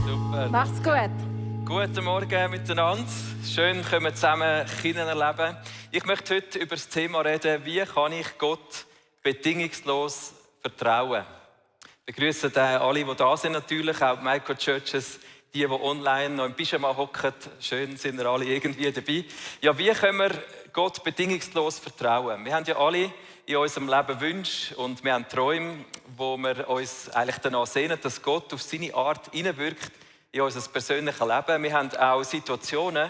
Super. Macht's gut. Guten Morgen miteinander. Schön, können wir zusammen Kinder erleben. Ich möchte heute über das Thema reden, wie kann ich Gott bedingungslos vertrauen. Ich begrüße alle, die da sind natürlich, auch die Microchurches, die online noch im Pyjama hocken. Schön, sind wir alle irgendwie dabei. Ja, wie können wir Gott bedingungslos vertrauen? Wir haben ja alle in unserem Leben Wünsche und wir haben Träume, wo wir uns eigentlich danach sehnen, dass Gott auf seine Art hineinwirkt in unser persönliches Leben. Wir haben auch Situationen,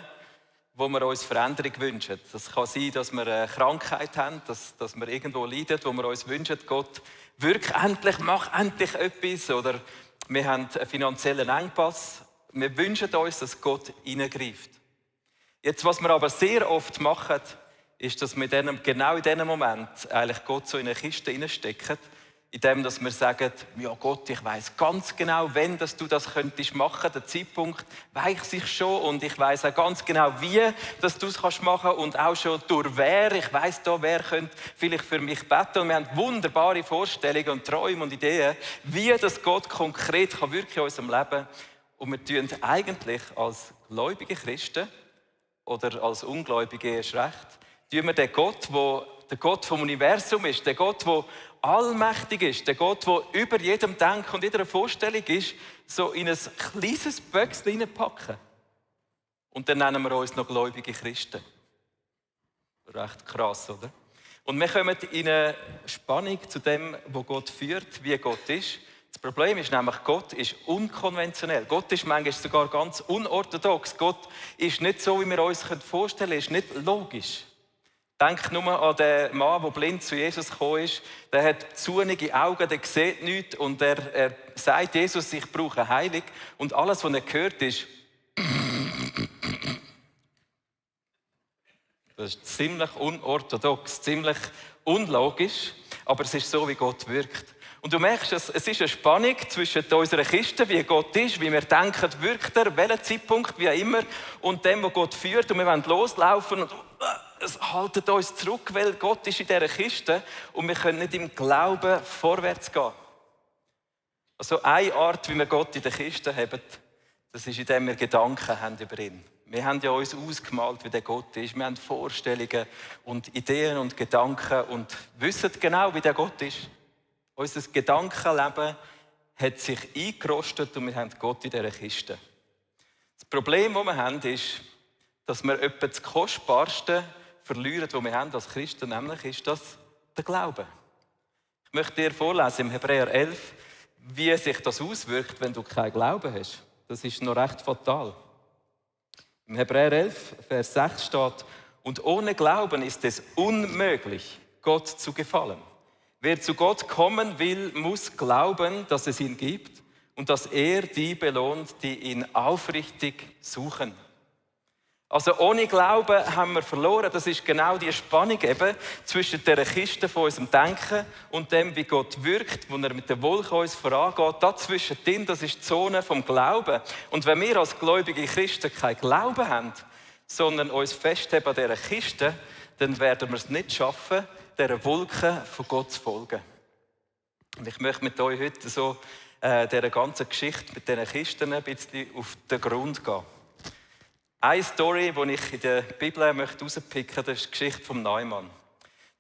wo wir uns Veränderung wünschen. Das kann sein, dass wir eine Krankheit haben, dass wir irgendwo leiden, wo wir uns wünschen, Gott, wirk endlich, mach endlich etwas. Oder wir haben einen finanziellen Engpass. Wir wünschen uns, dass Gott hineingreift. Jetzt, was wir aber sehr oft machen, ist, dass wir genau in diesem Moment eigentlich Gott so in eine Kiste hineinstecken, indem dass wir sagen, ja Gott, ich weiss ganz genau, wenn dass du das könntest machen, der Zeitpunkt weiss ich schon und ich weiss auch ganz genau, wie dass du es machen kannst und auch schon durch wer. Ich weiss da, wer könnte vielleicht für mich beten. Und wir haben wunderbare Vorstellungen und Träume und Ideen, wie das Gott konkret kann wirken in unserem Leben. Und wir tun eigentlich als gläubige Christen oder als Ungläubige erst recht, tun wir den Gott, der Gott vom Universum ist, der Gott, der allmächtig ist, der Gott, der über jedem Denken und jeder Vorstellung ist, so in ein kleines Böckchen hineinpacken. Und dann nennen wir uns noch gläubige Christen. Recht krass, oder? Und wir kommen in eine Spannung zu dem, wo Gott führt, wie Gott ist. Das Problem ist nämlich, Gott ist unkonventionell. Gott ist manchmal sogar ganz unorthodox. Gott ist nicht so, wie wir uns vorstellen können. Er ist nicht logisch. Denk nur an den Mann, der blind zu Jesus gekommen ist. Der hat zunige Augen, der sieht nichts und er sagt Jesus, ich brauche Heilung. Und alles, was er hört, ist das ist ziemlich unorthodox, ziemlich unlogisch, aber es ist so, wie Gott wirkt. Und du merkst, es ist eine Spannung zwischen unserer Kiste, wie Gott ist, wie wir denken, wirkt er, welchen Zeitpunkt, wie auch immer, und dem, wo Gott führt. Und wir wollen loslaufen und es haltet uns zurück, weil Gott ist in dieser Kiste und wir können nicht im Glauben vorwärts gehen. Also eine Art, wie wir Gott in der Kiste haben, das ist, indem wir Gedanken haben über ihn. Wir haben ja uns ausgemalt, wie der Gott ist. Wir haben Vorstellungen und Ideen und Gedanken und wissen genau, wie der Gott ist. Unser Gedankenleben hat sich eingerostet und wir haben Gott in dieser Kiste. Das Problem, das wir haben, ist, dass wir etwa das Kostbarste verlieren, was wir haben als Christen, nämlich ist das der Glaube. Ich möchte dir vorlesen im Hebräer 11, wie sich das auswirkt, wenn du keinen Glauben hast. Das ist noch recht fatal. Im Hebräer 11, Vers 6 steht, und ohne Glauben ist es unmöglich, Gott zu gefallen. Wer zu Gott kommen will, muss glauben, dass es ihn gibt und dass er die belohnt, die ihn aufrichtig suchen. Also ohne Glauben haben wir verloren. Das ist genau die Spannung eben zwischen der Kiste von unserem Denken und dem, wie Gott wirkt, wo er mit der Wolke uns vorangeht. Dazwischen, das ist die Zone vom Glauben. Und wenn wir als gläubige Christen keinen Glauben haben, sondern uns festheben an dieser Kiste, dann werden wir es nicht schaffen, dieser Wolke von Gott zu folgen. Und ich möchte mit euch heute so dieser ganzen Geschichte mit diesen Kisten ein bisschen auf den Grund gehen. Eine Story, die ich in der Bibel herauspicken möchte, das ist die Geschichte von Naaman.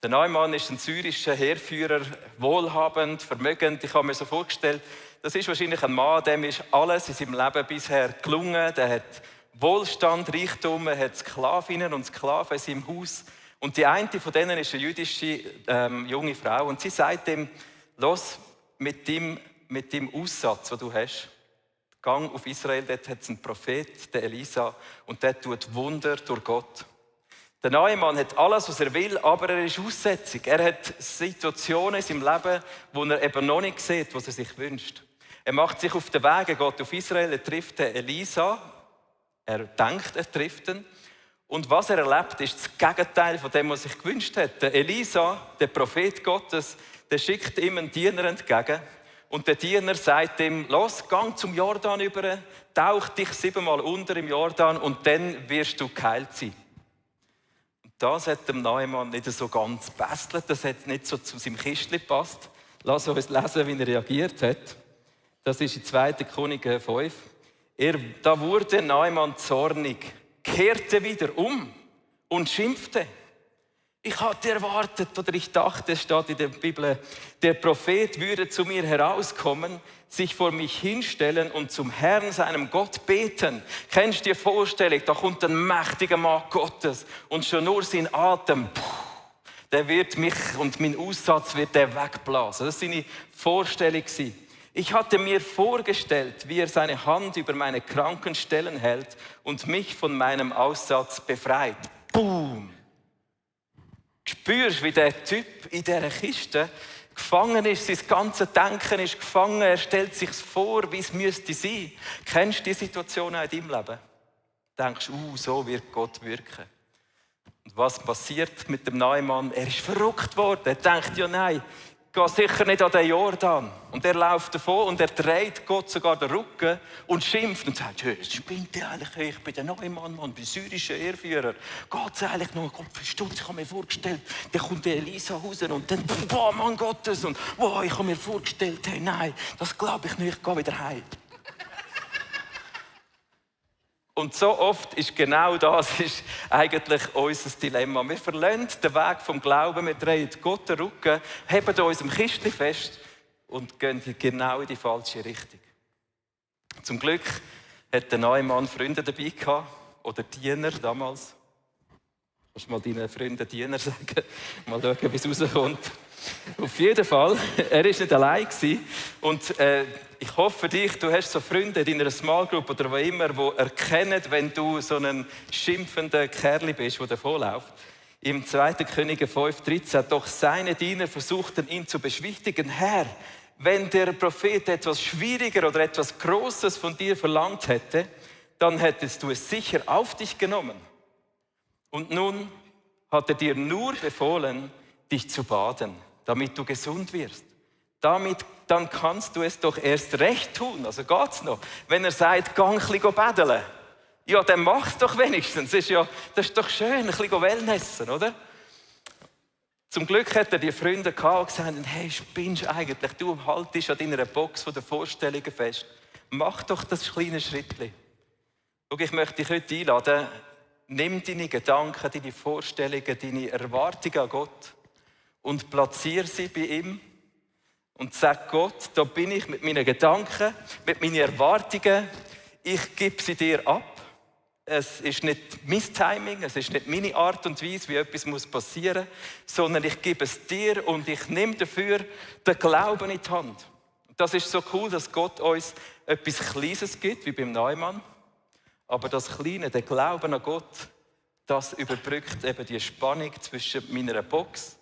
Der Naaman ist ein syrischer Heerführer, wohlhabend, vermögend. Ich habe mir so vorgestellt, das ist wahrscheinlich ein Mann, dem ist alles in seinem Leben bisher gelungen. Der hat Wohlstand, Reichtum, er hat Sklavinnen und Sklaven in seinem Haus. Und die eine von denen ist eine jüdische junge Frau. Und sie sagt ihm, los, mit dem Aussatz, den du hast, gang auf Israel, dort hat es einen Prophet, den Elisa, und der tut Wunder durch Gott. Der Naaman hat alles, was er will, aber er ist aussätzig. Er hat Situationen in seinem Leben, wo er eben noch nicht sieht, was er sich wünscht. Er macht sich auf den Weg, er geht auf Israel, er trifft den Elisa. Er denkt, er trifft ihn. Und was er erlebt, ist das Gegenteil von dem, was er sich gewünscht hat. Der Elisa, der Prophet Gottes, der schickt ihm einen Diener entgegen. Und der Diener sagt ihm, los, gang zum Jordan über, tauch dich 7-mal unter im Jordan und dann wirst du geheilt sein. Und das hat dem Naaman nicht so ganz gebesselt, das hat nicht so zu seinem Kistchen gepasst. Lass uns lesen, wie er reagiert hat. Das ist in 2. Könige 5. Da wurde Naaman zornig, kehrte wieder um und schimpfte. Ich hatte erwartet, oder ich dachte, es steht in der Bibel, der Prophet würde zu mir herauskommen, sich vor mich hinstellen und zum Herrn, seinem Gott, beten. Kennst du die Vorstellung, da kommt ein mächtiger Mann Gottes und schon nur sein Atem, der wird mich und mein Aussatz wird der wegblasen. Das war seine Vorstellung. Ich hatte mir vorgestellt, wie er seine Hand über meine kranken Stellen hält und mich von meinem Aussatz befreit. Boom! Spürst, wie der Typ in dieser Kiste gefangen ist, sein ganzes Denken ist gefangen, er stellt sich vor, wie es müsste sein. Kennst du die Situation auch in deinem Leben? Du denkst, so wird Gott wirken. Und was passiert mit dem Naaman? Er ist verrückt worden. Er denkt, ja nein, geh sicher nicht an den Jordan. Und er läuft davon und er dreht Gott sogar den Rücken und schimpft und sagt, hey, spinnt der eigentlich? Ich bin der Naaman, Mann, bin syrischer Heerführer. Geht's eigentlich noch? Gott, verstutzt, ich habe mir vorgestellt, dann kommt der Elisa raus und dann, boah, Mann Gottes. Und boah, ich habe mir vorgestellt, hey, nein, das glaube ich nicht, ich gehe wieder heim. Und so oft ist genau das ist eigentlich unser Dilemma. Wir verlassen den Weg vom Glauben, wir drehen Gott den Rücken, heben uns im Kistchen fest und gehen genau in die falsche Richtung. Zum Glück hat der Naaman Freunde dabei gehabt, oder Diener damals. Kannst du mal deinen Freunden Diener sagen? Mal schauen, wie es rauskommt. Auf jeden Fall, er war nicht allein. Und ich hoffe du hast so Freunde in deiner Small Group oder wo immer, die erkennen, wenn du so ein schimpfender Kerl bist, der davonläuft. Im 2. Könige 5,13, doch seine Diener versuchten ihn zu beschwichtigen. Herr, wenn der Prophet etwas schwieriger oder etwas Großes von dir verlangt hätte, dann hättest du es sicher auf dich genommen. Und nun hat er dir nur befohlen, dich zu baden, damit du gesund wirst. Dann kannst du es doch erst recht tun. Also geht's noch. Wenn er sagt, geh ein bisschen betteln, ja, dann mach's doch wenigstens. Das ist doch schön, ein bisschen wellnessen, oder? Zum Glück hat er die Freunde gehabt und gesagt, hey, spinnst du eigentlich? Du haltest an deiner Box von den Vorstellungen fest. Mach doch das kleine Schrittchen. Schau, ich möchte dich heute einladen, nimm deine Gedanken, deine Vorstellungen, deine Erwartungen an Gott und platziere sie bei ihm und sag Gott, da bin ich mit meinen Gedanken, mit meinen Erwartungen, ich gebe sie dir ab. Es ist nicht mein Timing, es ist nicht meine Art und Weise, wie etwas passieren muss, sondern ich gebe es dir und ich nehme dafür den Glauben in die Hand. Das ist so cool, dass Gott uns etwas Kleines gibt, wie beim Naaman. Aber das Kleine, der Glauben an Gott, das überbrückt eben die Spannung zwischen meiner Box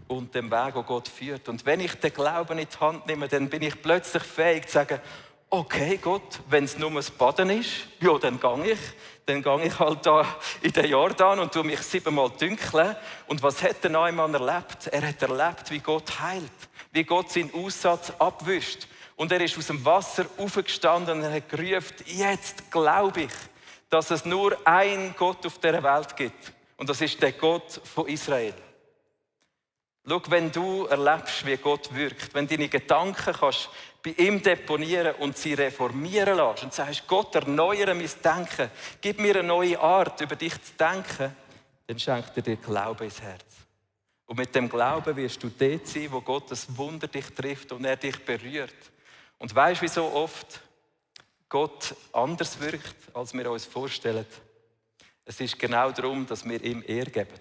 und dem Weg, wo Gott führt. Und wenn ich den Glauben in die Hand nehme, dann bin ich plötzlich fähig zu sagen, okay Gott, wenn es nur ein Baden ist, ja, dann gehe ich. Dann gehe ich halt da in den Jordan und tue mich 7-mal dünkeln. Und was hat der Naaman erlebt? Er hat erlebt, wie Gott heilt, wie Gott seinen Aussatz abwischt. Und er ist aus dem Wasser aufgestanden und er hat gerufen, jetzt glaube ich, dass es nur einen Gott auf dieser Welt gibt. Und das ist der Gott von Israel. Schau, wenn du erlebst, wie Gott wirkt, wenn deine Gedanken kannst bei ihm deponieren und sie reformieren lässt und sagst, Gott, erneuere mein Denken, gib mir eine neue Art, über dich zu denken, dann schenkt er dir Glauben ins Herz. Und mit dem Glauben wirst du dort sein, wo Gott das Wunder dich trifft und er dich berührt. Und weisst du, wie so oft Gott anders wirkt, als wir uns vorstellen? Es ist genau darum, dass wir ihm Ehre geben.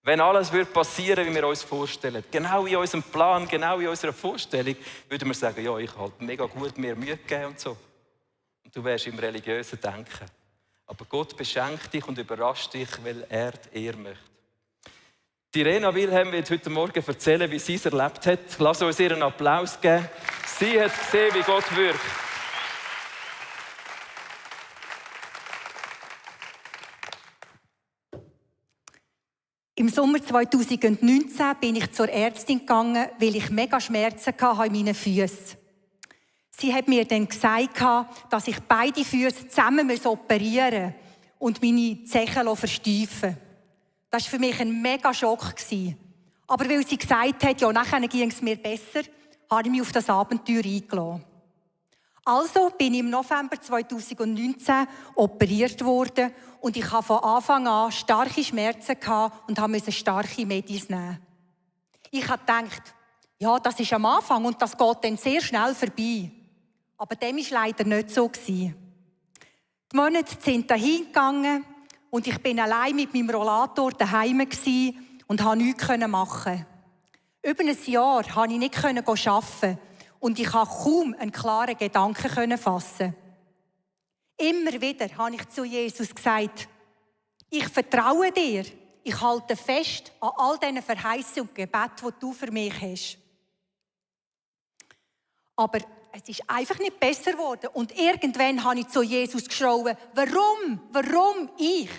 Wenn alles passieren würde, wie wir uns vorstellen, genau in unserem Plan, genau in unserer Vorstellung, würden wir sagen, ja, ich habe mega gut mir Mühe gegeben und so. Und du wärst im religiösen Denken. Aber Gott beschenkt dich und überrascht dich, weil er die Ehre möchte. Die Irena Wilhelm wird heute Morgen erzählen, wie sie es erlebt hat. Lass uns ihr einen Applaus geben. Sie hat gesehen, wie Gott wirkt. Im Sommer 2019 bin ich zur Ärztin gegangen, weil ich mega Schmerzen hatte in meinen Füßen. Sie hat mir dann gesagt, dass ich beide Füße zusammen operieren muss und meine Zehen versteifen. Das war für mich ein mega Schock. Aber weil sie gesagt hat, ja, nachher ging es mir besser, habe ich mich auf das Abenteuer eingelassen. Also bin ich im November 2019 operiert worden und ich hatte von Anfang an starke Schmerzen und musste starke Medis nehmen. Ich habe gedacht, ja, das ist am Anfang und das geht dann sehr schnell vorbei. Aber dem war leider nicht so. Die Monate sind dahin gegangen und ich bin allein mit meinem Rollator daheim und konnte nichts machen. Über ein Jahr konnte ich nicht arbeiten und ich konnte kaum einen klaren Gedanken fassen. Immer wieder habe ich zu Jesus gesagt, ich vertraue dir, ich halte fest an all diesen Verheißungen und Gebeten, die du für mich hast. Aber es ist einfach nicht besser geworden. Und irgendwann habe ich zu Jesus geschrien, warum ich?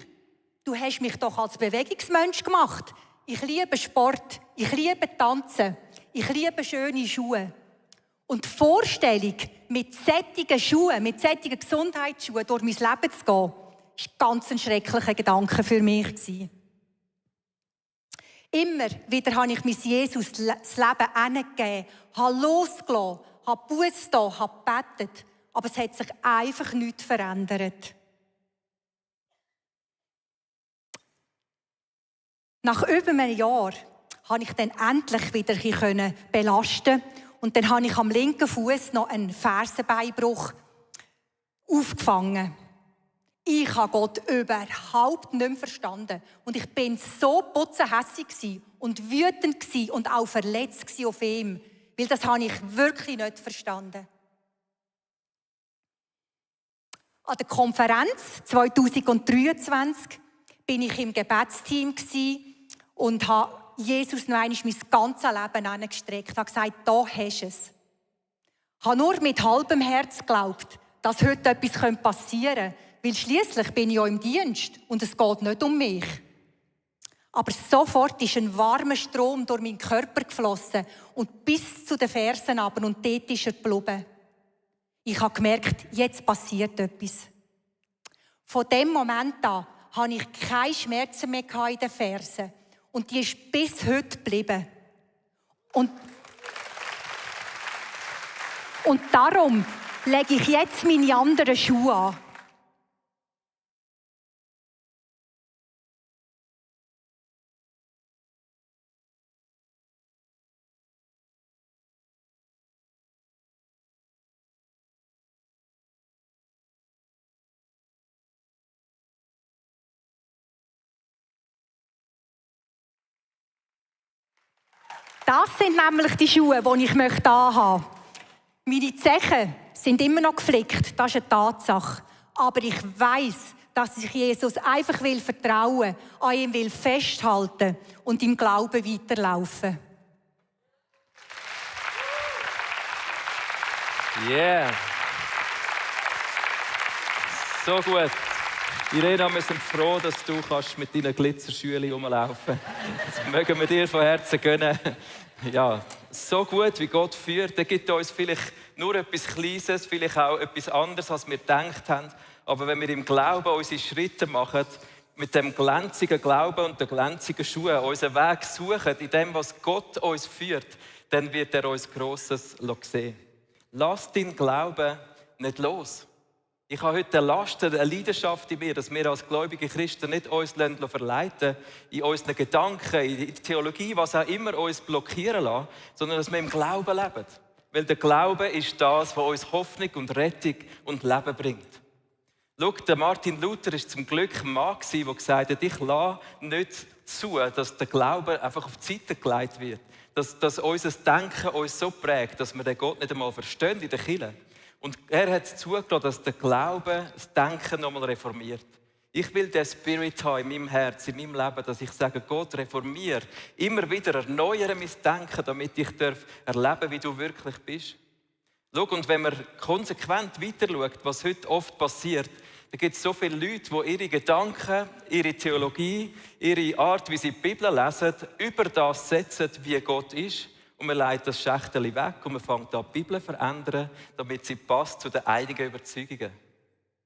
Du hast mich doch als Bewegungsmensch gemacht. Ich liebe Sport, ich liebe Tanzen, ich liebe schöne Schuhe. Und die Vorstellung, mit solchen Schuhen, mit solchen Gesundheitsschuhen durch mein Leben zu gehen, war ganz ein schrecklicher Gedanke für mich. Immer wieder habe ich mein Jesus das Leben hingegeben, habe losgelassen, habe Buße getan, habe gebetet. Aber es hat sich einfach nichts verändert. Nach über einem Jahr konnte ich dann endlich wieder belasten. Und dann habe ich am linken Fuß noch einen Fersenbeinbruch aufgefangen. Ich habe Gott überhaupt nicht mehr verstanden. Und ich bin so putzenhässig und wütend und auch verletzt auf ihn. Weil das habe ich wirklich nicht verstanden. An der Konferenz 2023 bin ich im Gebetsteam und habe Jesus noch einmal mein ganzes Leben hingestreckt. Ich habe gesagt, da hast du es. Ich habe nur mit halbem Herz geglaubt, dass heute etwas passieren könnte. Weil schliesslich bin ich ja im Dienst und es geht nicht um mich. Aber sofort ist ein warmer Strom durch meinen Körper geflossen und bis zu den Fersen runter und dort ist er geblieben. Ich habe gemerkt, jetzt passiert etwas. Von dem Moment an hatte ich keine Schmerzen mehr in den Fersen. Und die ist bis heute geblieben. Und darum lege ich jetzt meine anderen Schuhe an. Das sind nämlich die Schuhe, die ich anhaben möchte. Meine Zehen sind immer noch geflickt, das ist eine Tatsache. Aber ich weiss, dass ich Jesus einfach vertrauen will, an ihm festhalten und im Glauben weiterlaufen. Yeah. So gut. Irena, wir sind froh, dass du mit deinen Glitzerschüchen rumlaufen kannst. Das mögen wir dir von Herzen gönnen. Ja, so gut, wie Gott führt, der gibt uns vielleicht nur etwas Kleines, vielleicht auch etwas anderes, als wir gedacht haben. Aber wenn wir im Glauben unsere Schritte machen, mit dem glänzigen Glauben und den glänzigen Schuhen unseren Weg suchen, in dem, was Gott uns führt, dann wird er uns Grosses sehen. Lass deinen Glauben nicht los. Ich habe heute eine Last, eine Leidenschaft in mir, dass wir als gläubige Christen nicht uns verleiten in unseren Gedanken, in die Theologie, was auch immer uns blockieren lassen, sondern dass wir im Glauben leben. Weil der Glaube ist das, was uns Hoffnung und Rettung und Leben bringt. Schau, der Martin Luther war zum Glück ein Mann, der gesagt hat, ich lasse nicht zu, dass der Glaube einfach auf die Seite gelegt wird. Dass unser Denken uns so prägt, dass wir den Gott nicht einmal verstehen in der Kirche. Und er hat es zugelassen, dass der Glaube das Denken nochmal reformiert. Ich will den Spirit haben in meinem Herz, in meinem Leben, dass ich sage, Gott, reformiere. Immer wieder erneuere mein Denken, damit ich erleben, wie du wirklich bist. Schau, und wenn man konsequent weiter schaut, was heute oft passiert, da gibt es so viele Leute, die ihre Gedanken, ihre Theologie, ihre Art, wie sie die Bibel lesen, über das setzen, wie Gott ist. Und man legt das Schächtchen weg und man fängt an, die Bibel zu verändern, damit sie passt zu den eigenen Überzeugungen.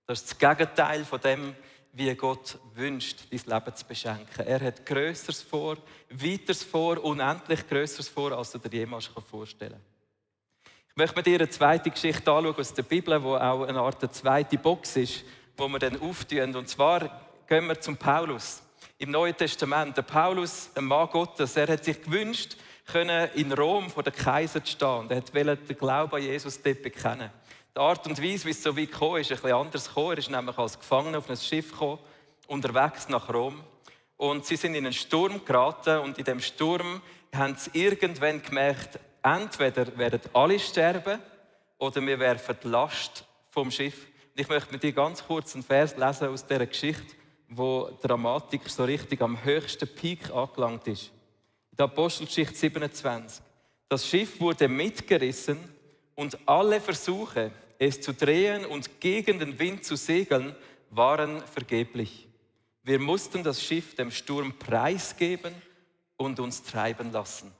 Das ist das Gegenteil von dem, wie Gott wünscht, dein Leben zu beschenken. Er hat Grösseres vor, Weiteres vor, unendlich Grösseres vor, als du dir jemals vorstellen kannst. Ich möchte mit dir eine zweite Geschichte anschauen aus der Bibel, wo auch eine Art zweite Box ist, wo wir dann auftun. Und zwar gehen wir zum Paulus. Im Neuen Testament. Der Paulus, ein Mann Gottes, er hat sich gewünscht, in Rom vor den Kaiser zu stehen. Und er wollte den Glauben an Jesus dort bekennen. Die Art und Weise, wie es so weit gekommen ist, ein bisschen anders gekommen. Er ist nämlich als Gefangener auf ein Schiff gekommen, unterwegs nach Rom. Und sie sind in einen Sturm geraten und in dem Sturm haben sie irgendwann gemerkt, entweder werden alle sterben oder wir werfen die Last vom Schiff. Und ich möchte mit dir ganz kurz einen Vers lesen aus dieser Geschichte, wo die Dramatik so richtig am höchsten Peak angelangt ist. In der Apostelgeschichte 27. Das Schiff wurde mitgerissen und alle Versuche, es zu drehen und gegen den Wind zu segeln, waren vergeblich. Wir mussten das Schiff dem Sturm preisgeben und uns treiben lassen.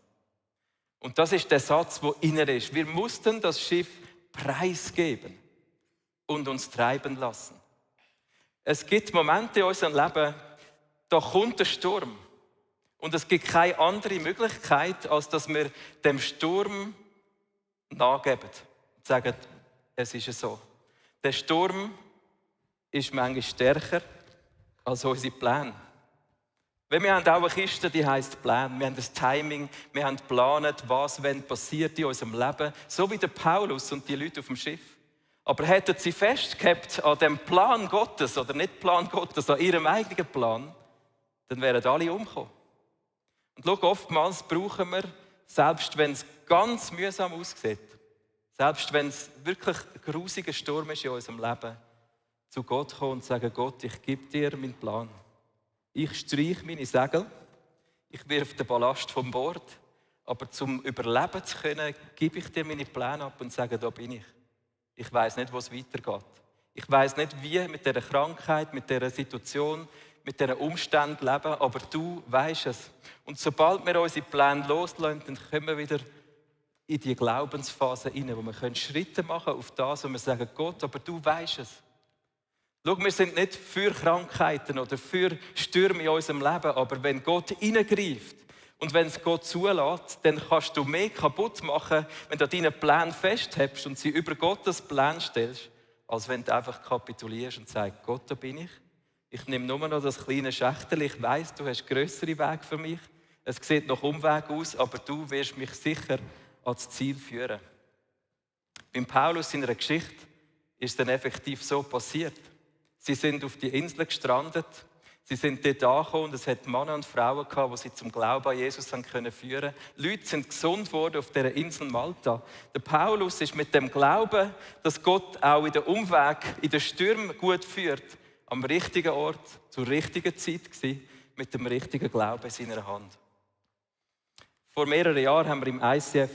Und das ist der Satz, der inner ist. Wir mussten das Schiff preisgeben und uns treiben lassen. Es gibt Momente in unserem Leben, da kommt der Sturm. Und es gibt keine andere Möglichkeit, als dass wir dem Sturm nachgeben und sagen, es ist so. Der Sturm ist manchmal stärker als unsere Pläne. Weil wir haben auch eine Kiste, die heisst Plan. Wir haben das Timing, wir haben geplant, was wenn passiert in unserem Leben. So wie der Paulus und die Leute auf dem Schiff. Aber hätten sie festgehabt an dem Plan Gottes oder nicht Plan Gottes, an ihrem eigenen Plan, dann wären alle umgekommen. Und schau, oftmals brauchen wir, selbst wenn es ganz mühsam aussieht, selbst wenn es wirklich ein grusiger Sturm ist in unserem Leben, zu Gott kommen und sagen, Gott, ich gebe dir meinen Plan. Ich streiche meine Segel, ich wirf den Ballast vom Bord, aber zum Überleben zu können, gebe ich dir meine Pläne ab und sage, da bin ich. Ich weiss nicht, wo es weitergeht. Ich weiss nicht, wie mit dieser Krankheit, mit dieser Situation, mit diesen Umständen leben, aber du weisst es. Und sobald wir unsere Pläne loslassen, dann kommen wir wieder in die Glaubensphase hinein, wo wir Schritte machen können auf das, wo wir sagen, Gott, aber du weisst es. Schau, wir sind nicht für Krankheiten oder für Stürme in unserem Leben, aber wenn Gott hineingreift und wenn es Gott zulässt, dann kannst du mehr kaputt machen, wenn du deinen Plan festhältst und sie über Gottes Plan stellst, als wenn du einfach kapitulierst und sagst, Gott, da bin ich. Ich nehme nur noch das kleine Schächtel. Ich weiss, du hast grössere Wege für mich. Es sieht nach Umweg aus, aber du wirst mich sicher ans Ziel führen. Beim Paulus in einer Geschichte ist es dann effektiv so passiert. Sie sind auf die Insel gestrandet. Sie sind dort angekommen und es hat Männer und Frauen gehabt, die sie zum Glauben an Jesus führen können. Leute sind gesund worden auf dieser Insel Malta. Der Paulus ist mit dem Glauben, dass Gott auch in den Umweg, in den Stürmen gut führt, am richtigen Ort, zur richtigen Zeit gewesen, mit dem richtigen Glauben in seiner Hand. Vor mehreren Jahren haben wir im ICF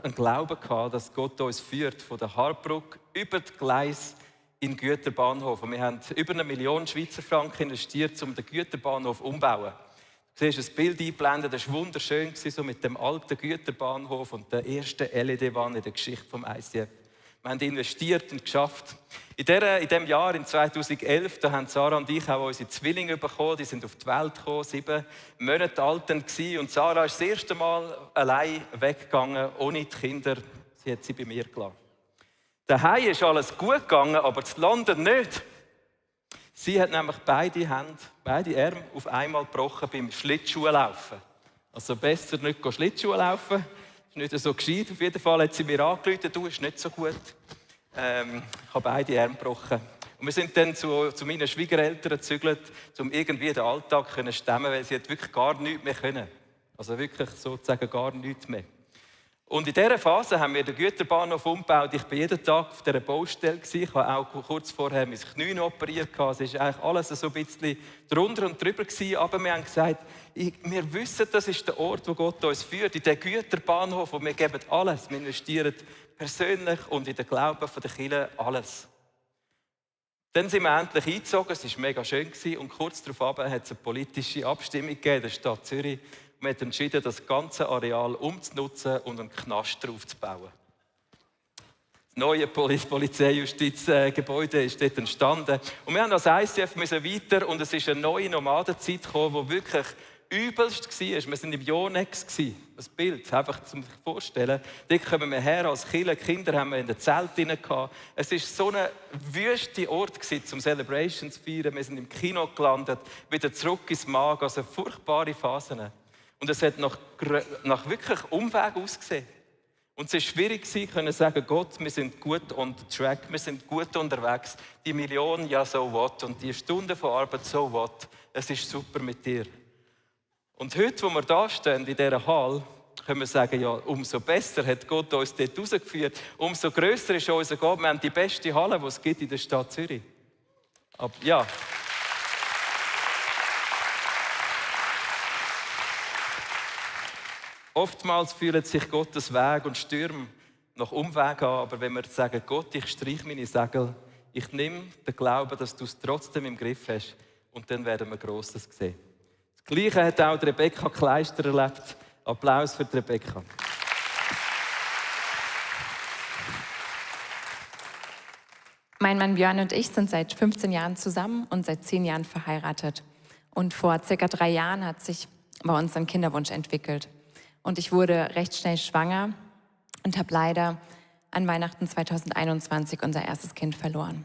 einen Glauben gehabt, dass Gott uns führt, von der Hartbrücke über die Gleise in den Güterbahnhof. Und wir haben über 1 Million Schweizer Franken investiert, um den Güterbahnhof umzubauen. Du siehst ein Bild eingeblendet, das war wunderschön, so mit dem alten Güterbahnhof und der ersten LED-Wand in der Geschichte des ICF. Wir haben investiert und geschafft. In diesem Jahr, in 2011, da haben Sarah und ich auch unsere Zwillinge bekommen. Die sind auf die Welt gekommen, 7 Monate alt gewesen. Und Sarah ist das erste Mal allein weggegangen, ohne die Kinder. Sie hat sie bei mir gelassen. Daheim ist alles gut gegangen, aber zu London nicht. Sie hat nämlich beide Arme auf einmal gebrochen beim Schlittschuhlaufen. Also besser nicht Schlittschuhlaufen. Ist nicht so gescheit. Auf jeden Fall hat sie mir angerufen, du, ist nicht so gut. Ich habe beide Arme gebrochen. Und wir sind dann zu meinen Schwiegereltern gezügelt, um irgendwie den Alltag zu stemmen, weil sie hat wirklich gar nichts mehr können. Also wirklich sozusagen gar nichts mehr. Und in dieser Phase haben wir den Güterbahnhof umgebaut. Ich war jeden Tag auf dieser Baustelle. Ich habe auch kurz vorher mein Knie operiert. Es war eigentlich alles so ein bisschen drunter und drüber. Aber wir haben gesagt, wir wissen, das ist der Ort, wo Gott uns führt. In den Güterbahnhof, wo wir geben alles. Wir investieren persönlich und in den Glauben der Kirche alles. Dann sind wir endlich eingezogen. Es war mega schön. Und kurz darauf hat es eine politische Abstimmung gegeben in der Stadt Zürich. Man hat entschieden, das ganze Areal umzunutzen und einen Knast drauf zu bauen. Das neue Polizeijustizgebäude ist dort entstanden. Und wir haben als ICF weiter und es ist eine neue Nomadenzeit gekommen, wo wirklich übelst war. Wir waren im Yonex, ein Bild, einfach um sich vorzustellen. Dort kommen wir her als Kinder, Kinder haben wir in den Zelten gehabt. Es war so ein wüster Ort zum Celebrations zu feiern. Wir sind im Kino gelandet, wieder zurück ins Mag, also furchtbare Phasen. Und es hat nach wirklich Umweg ausgesehen. Und es war schwierig, zu sagen, Gott, wir sind gut on the track, wir sind gut unterwegs. Die Million, ja, so what. Und die Stunden von Arbeit, so what. Es ist super mit dir. Und heute, wo wir da stehen, in dieser Halle, können wir sagen, ja, umso besser hat Gott uns dort rausgeführt. Umso grösser ist unser Gott. Wir haben die beste Halle, die es gibt in der Stadt Zürich. Aber, ja. Oftmals fühlen sich Gottes Weg und Stürme nach Umwegen an, aber wenn wir sagen, Gott, ich streiche meine Segel, ich nehme den Glauben, dass du es trotzdem im Griff hast, und dann werden wir Grosses sehen. Das Gleiche hat auch Rebecca Kleister erlebt. Applaus für Rebecca. Mein Mann Björn und ich sind seit 15 Jahren zusammen und seit 10 Jahren verheiratet. Und vor circa 3 Jahren hat sich bei uns ein Kinderwunsch entwickelt. Und ich wurde recht schnell schwanger und habe leider an Weihnachten 2021 unser erstes Kind verloren.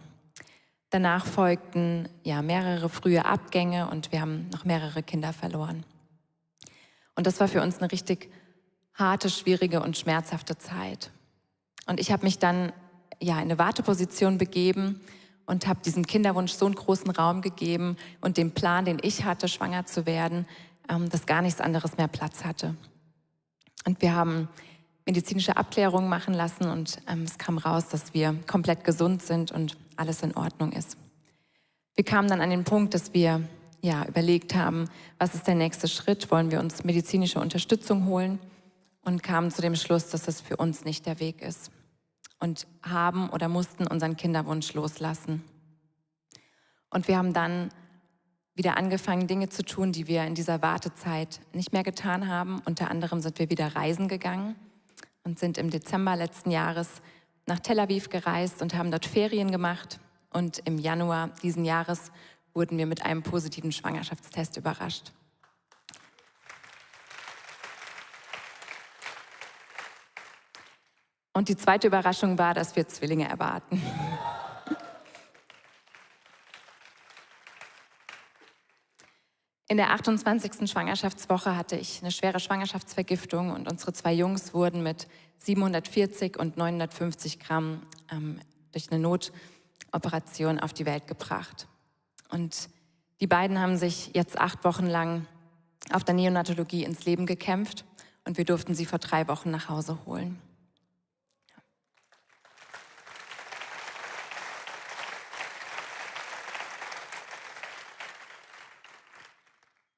Danach folgten mehrere frühe Abgänge und wir haben noch mehrere Kinder verloren. Und das war für uns eine richtig harte, schwierige und schmerzhafte Zeit. Und ich habe mich dann in eine Warteposition begeben und habe diesem Kinderwunsch so einen großen Raum gegeben und dem Plan, den ich hatte, schwanger zu werden, dass gar nichts anderes mehr Platz hatte. Und wir haben medizinische Abklärungen machen lassen und es kam raus, dass wir komplett gesund sind und alles in Ordnung ist. Wir kamen dann an den Punkt, dass wir überlegt haben, was ist der nächste Schritt? Wollen wir uns medizinische Unterstützung holen? Und kamen zu dem Schluss, dass das für uns nicht der Weg ist. Und haben oder mussten unseren Kinderwunsch loslassen. Und wir haben dann wieder angefangen, Dinge zu tun, die wir in dieser Wartezeit nicht mehr getan haben. Unter anderem sind wir wieder reisen gegangen und sind im Dezember letzten Jahres nach Tel Aviv gereist und haben dort Ferien gemacht. Und im Januar diesen Jahres wurden wir mit einem positiven Schwangerschaftstest überrascht. Und die zweite Überraschung war, dass wir Zwillinge erwarten. In der 28. Schwangerschaftswoche hatte ich eine schwere Schwangerschaftsvergiftung und unsere 2 Jungs wurden mit 740 und 950 Gramm durch eine Notoperation auf die Welt gebracht. Und die beiden haben sich jetzt 8 Wochen lang auf der Neonatologie ins Leben gekämpft und wir durften sie vor 3 Wochen nach Hause holen.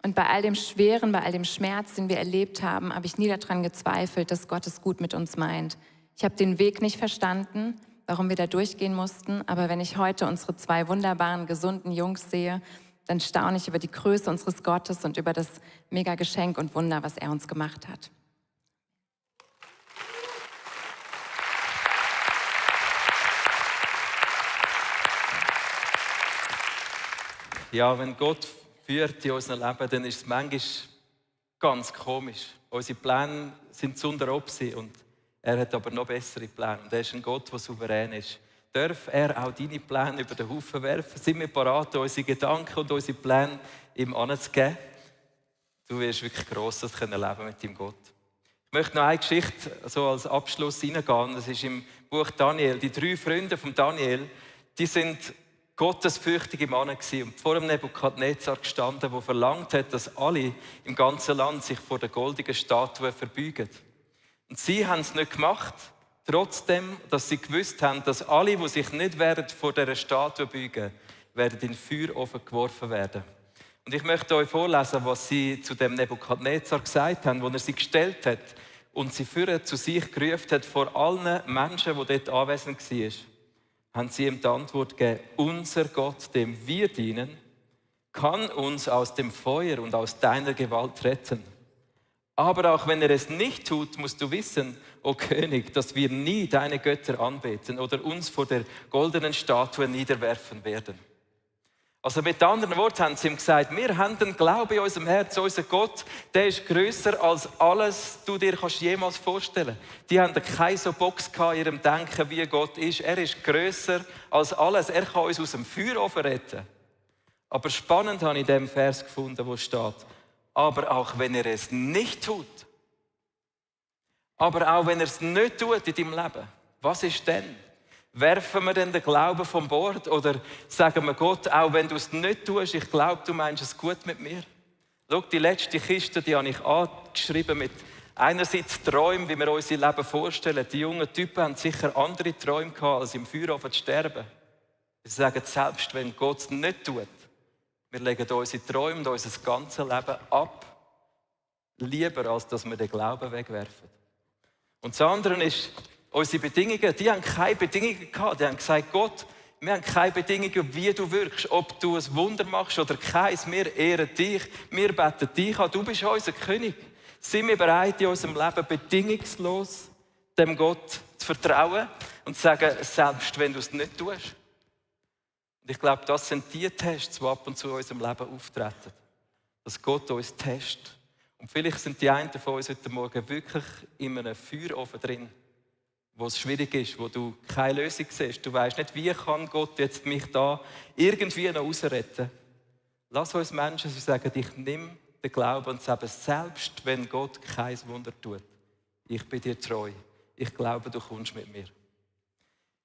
Und bei all dem Schweren, bei all dem Schmerz, den wir erlebt haben, habe ich nie daran gezweifelt, dass Gott es gut mit uns meint. Ich habe den Weg nicht verstanden, warum wir da durchgehen mussten, aber wenn ich heute unsere 2 wunderbaren, gesunden Jungs sehe, dann staune ich über die Größe unseres Gottes und über das mega Geschenk und Wunder, was er uns gemacht hat. Ja, wenn Gott führt in unserem Leben, dann ist es manchmal ganz komisch. Unsere Pläne sind zunder Obsi und er hat aber noch bessere Pläne. Und er ist ein Gott, der souverän ist. Darf er auch deine Pläne über den Haufen werfen? Sind wir bereit, unsere Gedanken und unsere Pläne ihm anzugeben? Du wirst wirklich Grosses leben mit deinem Gott. Ich möchte noch eine Geschichte so als Abschluss hineingehen. Das ist im Buch Daniel. Die 3 Freunde von Daniel, die sind gottesfürchtige Männer gewesen und vor dem Nebukadnezar gestanden, der verlangt hat, dass alle im ganzen Land sich vor der goldenen Statue verbeugen. Und sie haben es nicht gemacht, trotzdem, dass sie gewusst haben, dass alle, die sich nicht vor dieser Statue beugen, werden in den Feuerofen geworfen werden. Und ich möchte euch vorlesen, was sie zu dem Nebukadnezar gesagt haben, wo er sie gestellt hat und sie zu sich gerufen hat vor allen Menschen, die dort anwesend waren. Haben sie ihm die Antwort gegeben: Unser Gott, dem wir dienen, kann uns aus dem Feuer und aus deiner Gewalt retten. Aber auch wenn er es nicht tut, musst du wissen, o König, dass wir nie deine Götter anbeten oder uns vor der goldenen Statue niederwerfen werden. Also mit anderen Worten haben sie ihm gesagt, wir haben den Glauben in unserem Herzen, unser Gott, der ist grösser als alles, du dir kannst jemals vorstellen. Die haben keine so Box in ihrem Denken, wie Gott ist. Er ist grösser als alles. Er kann uns aus dem Feuerofen retten. Aber spannend habe ich in dem Vers gefunden, wo steht, aber auch wenn er es nicht tut, aber auch wenn er es nicht tut in deinem Leben, was ist denn? Werfen wir denn den Glauben vom Bord oder sagen wir Gott, auch wenn du es nicht tust, ich glaube, du meinst es gut mit mir? Schau, die letzte Kiste, die habe ich angeschrieben mit einerseits Träumen, wie wir uns ihr Leben vorstellen. Die jungen Typen haben sicher andere Träume gehabt, als im Feuerofen zu sterben. Sie sagen, selbst wenn Gott es nicht tut, wir legen unsere Träume und unser ganzes Leben ab, lieber als dass wir den Glauben wegwerfen. Und das andere ist, unsere Bedingungen, die haben keine Bedingungen gehabt. Die haben gesagt, Gott, wir haben keine Bedingungen, wie du wirkst. Ob du ein Wunder machst oder keins, wir ehren dich, wir beten dich an. Du bist unser König. Sind wir bereit, in unserem Leben bedingungslos dem Gott zu vertrauen und zu sagen, selbst wenn du es nicht tust? Und ich glaube, das sind die Tests, die ab und zu in unserem Leben auftreten. Dass Gott uns testet. Und vielleicht sind die einen von uns heute Morgen wirklich in einem Feuerofen drin, wo es schwierig ist, wo du keine Lösung siehst. Du weißt nicht, wie kann Gott jetzt mich da irgendwie noch rausretten. Lass uns Menschen sagen, ich nehme den Glauben und sage, selbst wenn Gott kein Wunder tut, ich bin dir treu. Ich glaube, du kommst mit mir.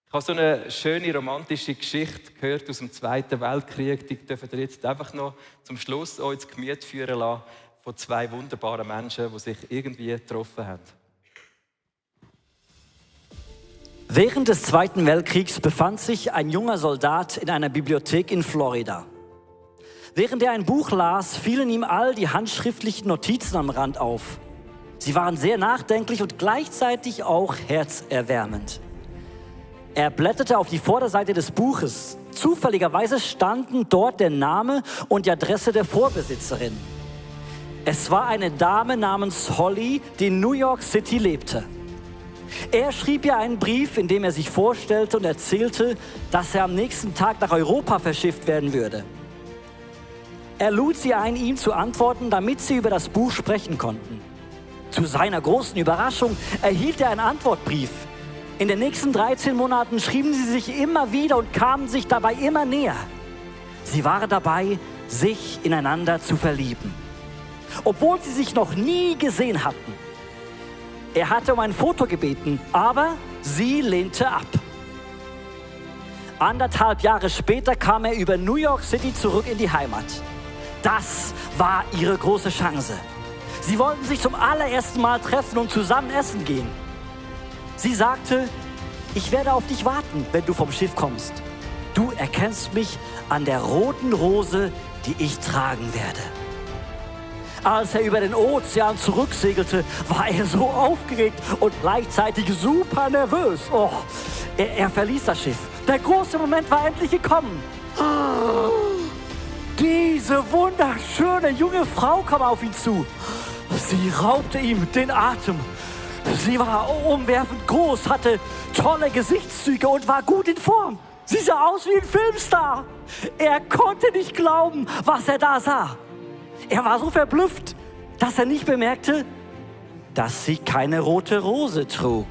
Ich habe so eine schöne romantische Geschichte gehört aus dem Zweiten Weltkrieg. Die dürfen ihr jetzt einfach noch zum Schluss euch ins Gemüt führen lassen von zwei wunderbaren Menschen, die sich irgendwie getroffen haben. Während des Zweiten Weltkriegs befand sich ein junger Soldat in einer Bibliothek in Florida. Während er ein Buch las, fielen ihm all die handschriftlichen Notizen am Rand auf. Sie waren sehr nachdenklich und gleichzeitig auch herzerwärmend. Er blätterte auf die Vorderseite des Buches. Zufälligerweise standen dort der Name und die Adresse der Vorbesitzerin. Es war eine Dame namens Holly, die in New York City lebte. Er schrieb ihr einen Brief, in dem er sich vorstellte und erzählte, dass er am nächsten Tag nach Europa verschifft werden würde. Er lud sie ein, ihm zu antworten, damit sie über das Buch sprechen konnten. Zu seiner großen Überraschung erhielt er einen Antwortbrief. In den nächsten 13 Monaten schrieben sie sich immer wieder und kamen sich dabei immer näher. Sie waren dabei, sich ineinander zu verlieben. Obwohl sie sich noch nie gesehen hatten. Er hatte um ein Foto gebeten, aber sie lehnte ab. 1,5 Jahre später kam er über New York City zurück in die Heimat. Das war ihre große Chance. Sie wollten sich zum allerersten Mal treffen und zusammen essen gehen. Sie sagte, ich werde auf dich warten, wenn du vom Schiff kommst. Du erkennst mich an der roten Rose, die ich tragen werde. Als er über den Ozean zurücksegelte, war er so aufgeregt und gleichzeitig super nervös. Oh, er verließ das Schiff. Der große Moment war endlich gekommen. Diese wunderschöne junge Frau kam auf ihn zu. Sie raubte ihm den Atem. Sie war umwerfend groß, hatte tolle Gesichtszüge und war gut in Form. Sie sah aus wie ein Filmstar. Er konnte nicht glauben, was er da sah. Er war so verblüfft, dass er nicht bemerkte, dass sie keine rote Rose trug.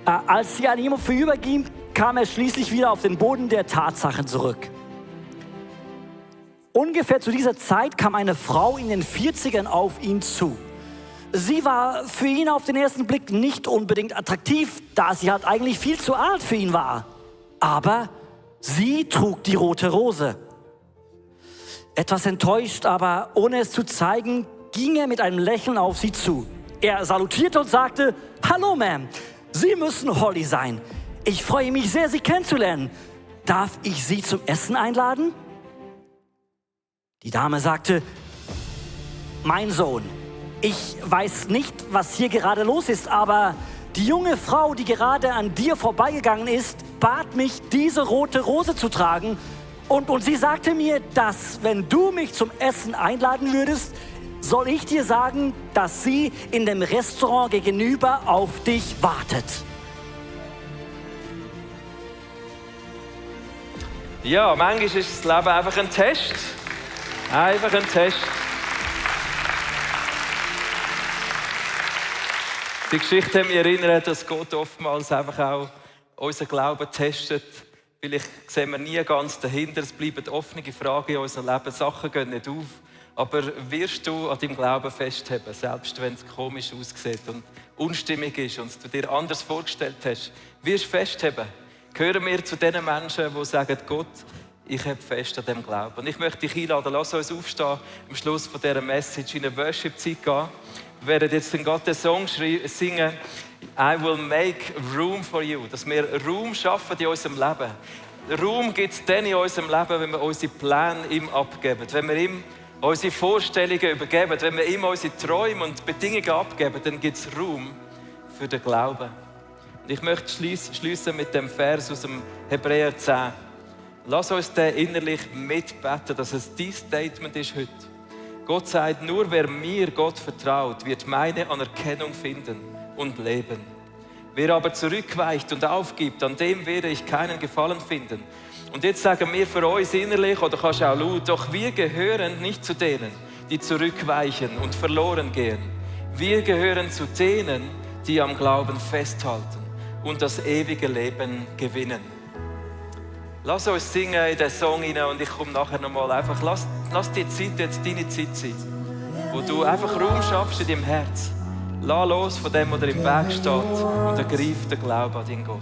Als sie an ihm vorüberging, kam er schließlich wieder auf den Boden der Tatsachen zurück. Ungefähr zu dieser Zeit kam eine Frau in den 40ern auf ihn zu. Sie war für ihn auf den ersten Blick nicht unbedingt attraktiv, da sie halt eigentlich viel zu alt für ihn war. Aber sie trug die rote Rose. Etwas enttäuscht, aber ohne es zu zeigen, ging er mit einem Lächeln auf sie zu. Er salutierte und sagte, Hallo, Ma'am, Sie müssen Holly sein. Ich freue mich sehr, Sie kennenzulernen. Darf ich Sie zum Essen einladen? Die Dame sagte, mein Sohn, ich weiß nicht, was hier gerade los ist, aber die junge Frau, die gerade an dir vorbeigegangen ist, bat mich, diese rote Rose zu tragen. Und sie sagte mir, dass wenn du mich zum Essen einladen würdest, soll ich dir sagen, dass sie in dem Restaurant gegenüber auf dich wartet. Ja, manchmal ist das Leben einfach ein Test. Einfach ein Test. Die Geschichte hat mich erinnert, dass Gott oftmals einfach auch unseren Glauben testet. Vielleicht sehen wir nie ganz dahinter, es bleiben offene Fragen in unserem Leben, Sachen gehen nicht auf. Aber wirst du an deinem Glauben festhalten, selbst wenn es komisch aussieht und unstimmig ist und du dir anders vorgestellt hast, wirst du festhalten. Gehören wir zu den Menschen, die sagen, Gott, ich habe fest an dem Glauben. Und ich möchte dich einladen, lass uns aufstehen, am Schluss von dieser Message in eine Worship-Zeit gehen. Wir werden jetzt den Gott den Song singen, I will make room for you, dass wir Raum schaffen in unserem Leben. Raum gibt es dann in unserem Leben, wenn wir unsere Pläne ihm abgeben, wenn wir ihm unsere Vorstellungen übergeben, wenn wir ihm unsere Träume und Bedingungen abgeben, dann gibt es Raum für den Glauben. Und ich möchte schließen mit dem Vers aus dem Hebräer 10. Lass uns den innerlich mitbeten, dass es dein Statement ist heute. Gott sagt, nur wer mir Gott vertraut, wird meine Anerkennung finden und leben. Wer aber zurückweicht und aufgibt, an dem werde ich keinen Gefallen finden. Und jetzt sagen wir für uns innerlich, oder kannst du auch laut, doch wir gehören nicht zu denen, die zurückweichen und verloren gehen. Wir gehören zu denen, die am Glauben festhalten und das ewige Leben gewinnen. Lass uns singen in den Song hinein und ich komme nachher nochmal. Einfach lass die Zeit jetzt deine Zeit sein, wo du einfach Raum schaffst in deinem Herz. Lass los von dem, was dir im Weg steht und ergreif den Glauben an deinen Gott.